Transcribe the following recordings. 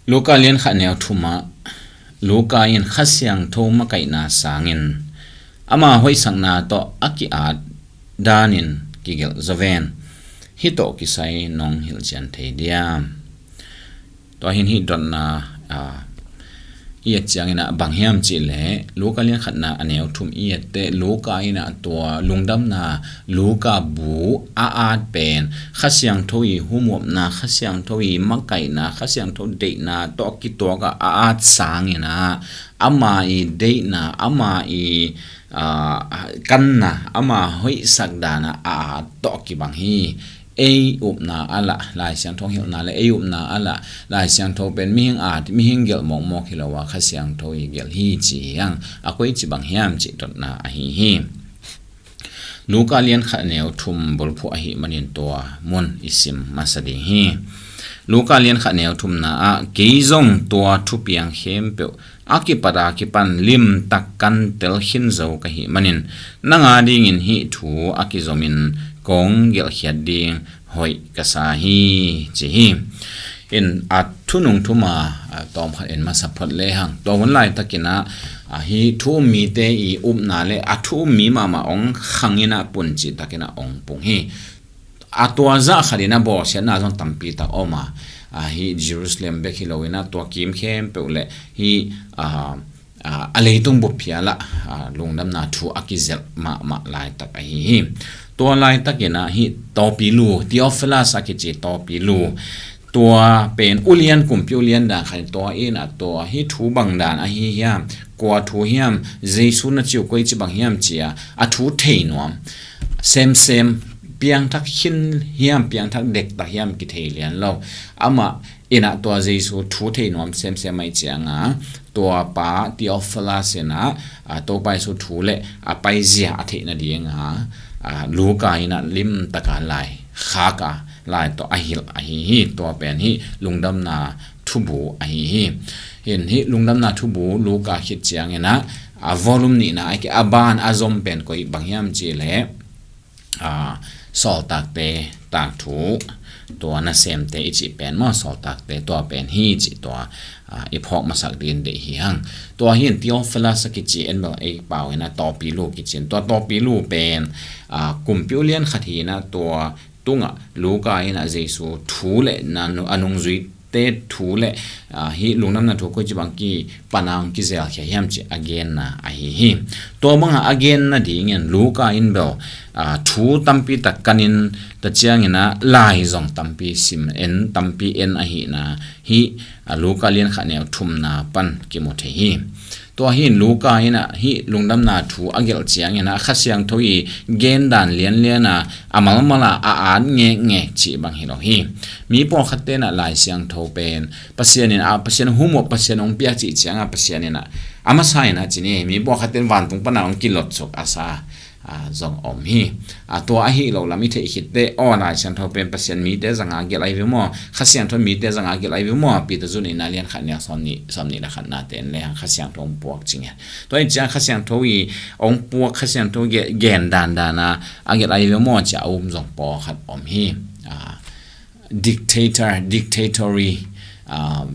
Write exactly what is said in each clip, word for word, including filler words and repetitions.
Luka lian khat neu thumah Luka in Kha Siangtho makaihna sangin ama hoihsakna tawh a ki-at danin kigelh zaw ven. Hih tawh kisai nong hilhcian thei diam? Tua hin hih dotna i et ciangin ah bang hiam cihleh Luka lian khatna a neu thum i et teh Luka in ah tua lungdamna Luka bu a at pen Kha Siangtho i humopna, Kha Siangtho i makaihna, Kha Siangtho deihna tawh kituak ah a at sangin ah ama i deihna, ama i kanna, ama hoihsak dana a at tawh kibang hi. Ei upna a lah Lai Siangtho hilhna le ei upna a lah Lai Siangtho pen mihing at, mihing gelh mawkmawk hi lo a Kha Siangtho i gelh hi ci hi hang. A koici bang hiam cih dotna ahi hi. Luka lian khat neu thum bulphuh ahih manin tua mun i sim masa ding hi. Luka lian khat neu thumna ah kei zong tua thupiang khempeuh a kipat a kipan limtak kan tel khin zo ka hih manin nang a dingin hih thu a kizomin kong gelhkhiat ding hoih ka sa hi ci hi. In a thunung thuma tawm khat en masa phot lehang tua hun laitakin ah hih thu um mite i upna le a thu um mi mahmah ong khangin ah pun cihtakin ah ong pung hi. A tua zah khatin ah bawlsiatna zong tampi tak om a, hih Jerusalem bek hi loin ah tua kim khempeuh le hih a leitung bup phialah lungdamna thu a kizelh mahmah laitak ahi hi. Tua laitakin ah hih tawpi lu, Theophilus a kici tawpi lu, tua pen ulian, kumpi ulian dan khat in tua in ah tua hih thu bang dan ahi hiam, kua thu hiam, Jesu na ci uh koici bang hiam ci a a thu thei nuam semsem, piangthak khin hiam, piangthak dektak hiam kithei lian lo. Amah in ah tua Jesu thu thei nuam semsem ahih cianga tua pa Theophilus in ah Topa Jesu thu le a paizia a theih nadinga Luka in ah limtaka lai khaka lai tawh a hilh ahi hi. Tua pen hih lungdamna thubu ahi hi. Hin hih lungdamna thubu Luka khit ciangin ah a volume nihna a ban a zom pen koi bang hiam cihleh Sawltakte tangthu, tua nasemte i cih pen maw, Sawltakte tua pen hi cih tua i phawk masak dingin deih hi hang. Tua hin Theophilus a kici en bel ei pau in ah tawpi lu kici in, tua tawpi lu pen kumpi ulian khat hi in ah tua tungah Luka in ah Jesu thu le a nungzuite thu le hih lungdamna thu koici bang kipan a ong kizelkhia hiam cih a genna ahi hi. Tua banga a genna dingin Luka in bel thu tampi tak kanin ta ciangin ah lai zong tampi sim en, tampi en ahihna hih Luka lian khat neu thumna pan kimu thei hi. Tua hin Luka in ah hih lungdamna thu a gelh ciangin ah Kha Siangtho i gendan lianlian a a malmal a a at ngekngek cih bang hi lo hi. Mi pawlkhatte in ah Lai Siangtho pen Pasian in ah Pasian humop, Pasian hong piak cih cianga Pasian in ah a masa in ah ci ni, mi pawlkhatte in vantung pana hong kilotsuk a sa zong om hi. Tua ahi lo lam i theih khitteh aw Lai Siangtho pen Pasian mite zanga gelh ahi ve maw, Kha Siangtho mite zanga gelh ahi ve maw, Peter zun in ah lian khat neu sawm nih, sawm nih le khatna ten le hang Kha Siangtho hong puak cing hi. Tua in ciang Kha Siangtho i hong puak, Kha Siangtho gen dandana a gelh ahi ve maw cia a um zong pawlkhat om hi. Dictator, dictatory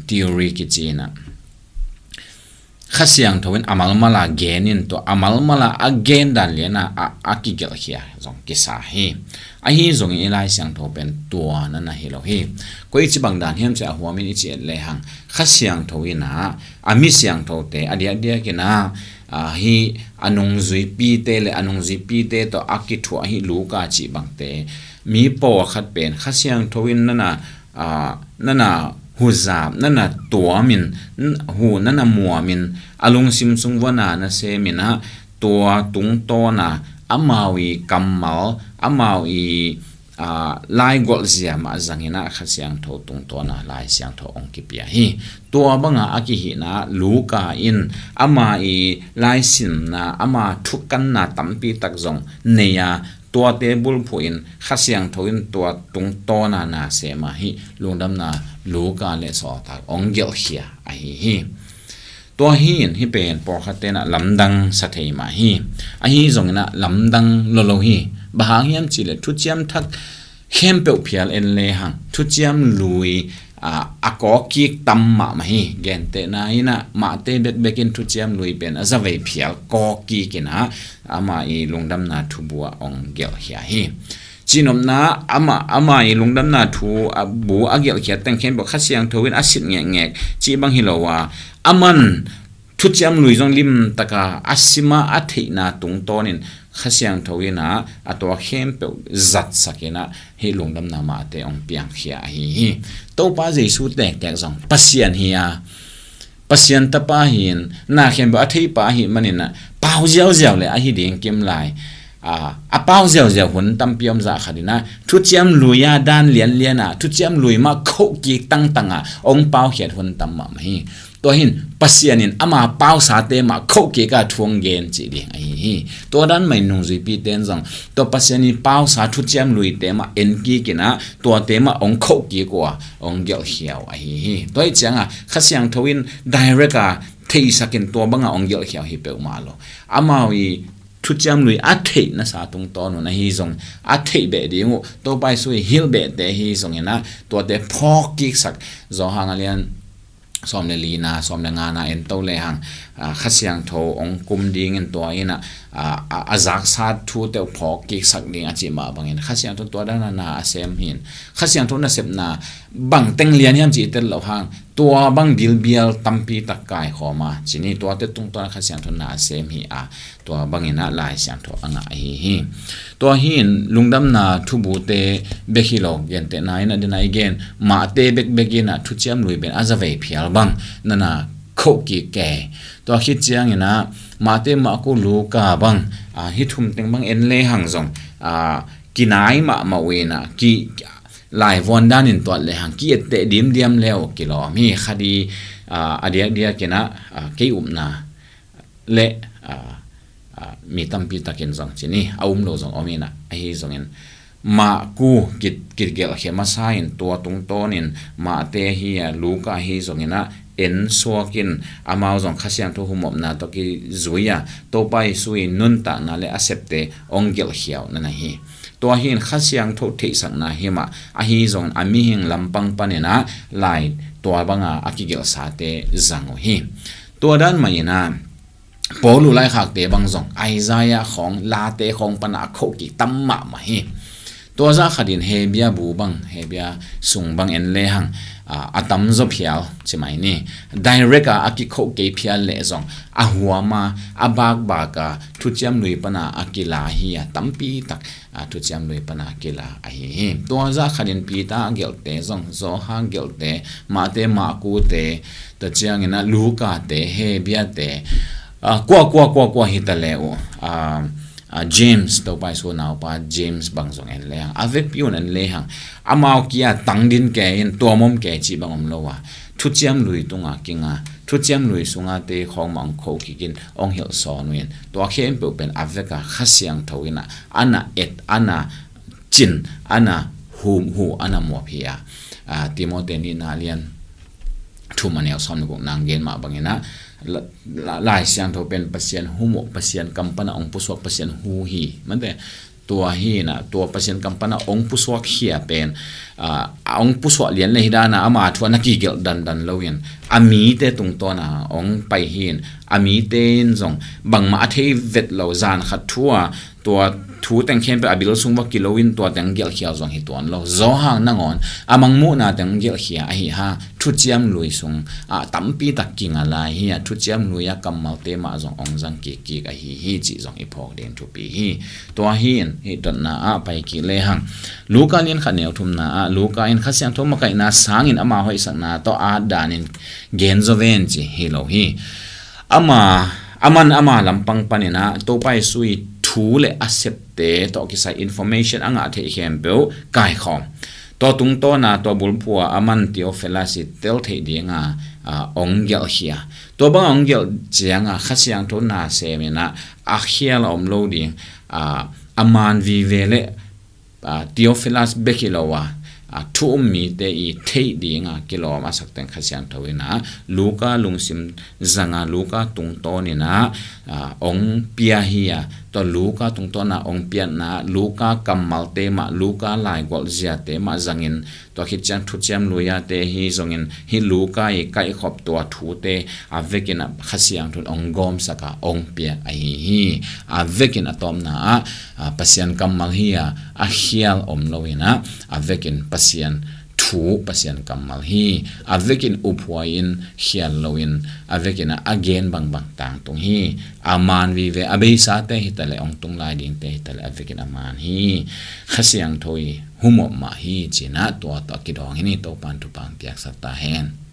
theory kici in ah Kha Siangtho in a malmal a gen in tua a malmal a a gen dan lian a a kigelhkhia zong kisa hi. Ahi zongin i Lai Siangtho pen tua na na hi lo hi. Koici bang dan hiam cia a huamin i ci et le hang Kha Siangtho in ah a mi siangthote a diakdiakin ah hih a nungzuipite le a nungzuipite tawh a kithuah hih Luka cih bangte mi pawlkhat pen Kha Siangtho in na na na na huzap, na na tuamin, hu na na muamin, a lungsim sung vua na na semin ah tua tungtawna amau i kammal, amau i laigolh zia mah zangin ah Kha Siangtho tungtawna Lai Siangtho hong kipia hi. Tua banga a kihihna Luka in ama i laisimna, ama thukanna tampi tak zong nei a, tuate bulphuh in Kha Siangtho in tua tungtawna na sem a hih lungdamna Luka le Sawltak hong gelhkhia ahi hi. Tua hi in hih pen pawlkhatte in ah lamdang sa thei mah hi. Ahi zongin ah lamdang lolo hi. Bang hang hiam cihleh thuciam thak khempeuh phial en le hang thuciam lui a, a kawkkik tam mahmah hi. Gentehna in ah Mate bekbek in thuciam lui pen a zavei phial kawkkik in ah ama i lungdamna thubu ah hong gelhkhia hi. Cihnopna ama, ama i lungdamna thubu a gelhkhia teng khempeuh Kha Siangtho in a sit ngekngek cih bang hi lo a, aman thuciam lui zong limtaka a sim a, a theihna tungtawnin Kha Siangtho in ah a tua khempeuh zatsak in ah hih lungdamna Mate hong piangkhia ahi hi. Topa Jesu tektek zong Pasian hi a, Pasian tapa hi in, na khempeuh a theipa ahih manin ah pau ziauziau le ahi ding kim lai. A, a pau ziauziau hun tampi om zah khat in ah thuciam lui a dan lianlian a, thuciam lui mah khohkik tangtang a hong paukhiat hun tam mahmah hi. Tua hi in Pasian in ama pausate mah khohkik a thu hong gen cih ding ahi hi. Tua dan mah in nungzuipite in zong tua Pasian i pausa thuciam luite mah enkik in ah tuate mah hong khohkik uh a hong gelhkhia uh ahi hi. Tua hi ciang a Kha Siangtho in direct a theisak in tua bang a hong gelhkhia uh hi peuhmah lo. Amau i thuciam lui a theih nasa tungtawn un ahi zong, a theih beh ding uh Topa Jesu i hilh behte ahi zongin ah tuate phawkkiksak. Johan a lian sawm le lina, sawm le ngana en to lehang, a, Kha Siangtho hong kum dingin tua in ah, a, a, a zaksat thute uh phawkkiksak ding a cih mah bangin Kha Siangtho tua dan a na a sem hi in, Kha Siangtho nasepna bang teng lian hiam cih i tel loh hang, tua bang bilbial tampi tak kaikhawm a, ci ni, tuate tungtawn a Kha Siangtho na a sem hi a, tua bangin ah Lai Siangtho a ngah ahi hi. Tua hi in lungdamna thubute bek hi lo, gentehna in ah dena i gen Mate bekbek in ah thuciam lui pen a zavei phial bang na na khohkik kei. Tua khit ciangin ah Mate, Marku, Luka bang, a, hih thum teng bang en lehang zong, a, kinai mahmah uh in ah, ki, laivuan danin tuat lehang ki etteh dimdiam le uh kilawm hi. Kha di, a, a diakdiak in ah, a, kei upna le, a, a, mi tampi takin zong ci ni, a um lo zong om in ah, ahi zongin Marku ki, kigelhkhia masa in tua tungtawnin Mate ahi a, Luka ahi zongin ah en suak in amau zong Kha Siangtho humopna tawh kizui a, Topa Jesu i nuntakna le a septe hong gelhkhia uh na na hi. Tua hi in Kha Siangtho theihsakna hi mah ahi zongin a mihing lampang panin ah lai tua banga a kigelhsate zang uh hi. Tua dan mah in ah Paul' laikhakte bang zong Isaiah khawng, Late khawng pana a khohkik tam mahmah hi. Tua zah khatin Hebru bu bang, Hebru sung bang en lehang, a, a tamzaw phial ci mai ni. Direct a a kikhoh kei phial leh zong a huam a, a bakbak a, thuciam lui pana a kila hi a, tampi tak a, thuciam lui pana kila ahi hi. Tua zah khatin Peter a gelhte zong, Johan gelhte, Mate, Markute, tua ciangin ah Lukate, Hebrute, a, kua, kua, kua, kua hi ta le uh, a, a, James, Topa Jesu naupa James bang zong en lehang, a vekpi un en lehang, amau kia tangdin kei in, tuamom kei cih bang om lo a, thuciam lui tunga kinga, thuciam lui sunga te khawng mah hong khoh kik in, hong hilh sawn uh in, tua khempeuh pen a vek a Kha Siangtho in ah, a na et, a na cin, a na hum, hu, a na muap hi a. A, Timote nihna lian thum a neu sawm le guk nang gen mah bangin ah, la, la, Lai Siangtho pen Pasian hum uh, Pasian kam pana hong pusuak, Pasian hu hi. Mate, tua hi in ah, tua Pasian kam pana hong pusuak hi a pen, a, a hong pusuak lian le hi dan a, ama thu a na kigelh dandan lo in, a mite tungtawn a hong pai hi in, a mite in zong bangmah a thei vet lo, zan khat thu a, tua thu teng khempeuh a bil sung va kilo in tua teng gelhkhia zong hi tuan lo. Johan nangawn a mangmuhna teng gelhkhia ahi hang, thuciam lui sung a tampi tak kinga lai hi a, thuciam lui a kammalte mah zong hong zang kikkik ahi hi cih zong i phawk ding thupi hi. Tua hi in hih dotna ah pai kik lehang, Luka lian khat neu thumna ah, Luka in Kha Siangtho makaihna sangin ama hoihsakna tawh at danin gen zaw ven ci hi lo hi. Ama, aman ama lampang panin ah Topa Jesu i thu le a septe tawh kisai information a ngah theih khempeuh kaikhawm. Tua tungtawn a, tua bulphuh a aman Theophilus i tel theih dinga, a, hong gelhkhia. Tua banga hong gelh cianga Kha Siangtho na sem in ah a khial a om lo ding, a, a man vive le, a, Theophilus bek hi lo a, a, thu um mite i theih dinga kilawm a sak teng Kha Siangtho in ah Luka lungsim zanga, Luka tungtawn in ah, a, hong pia hi a, tua Luka tungtawn a hong piakna, Luka kammalte mah, Luka laigualh ziate mah zangin, tua khit ciang Thuciam Lui-ate hi zongin, hih Luka i kaihkhop tua thute a vekin ah Kha Siangtho in hong gawmsak a hong piak ahi hi. A vekin a tawpna ah, a, Pasian kammal hi a, a khial om lo in ah, a vekin Pasian thu, Pasian kammal hi. A vekin uphuai in, khial lo in, a vekin ah a gen bangbang tangtung hi. A man vive, a beisate hi taleh, hong tung lai dingte hi taleh, a vekin a man hi. Kha Siangtho i humop mah hi ci-in ah tua tawh a kidawng hi ni. Topa'n thupha hong piaksak ta hen.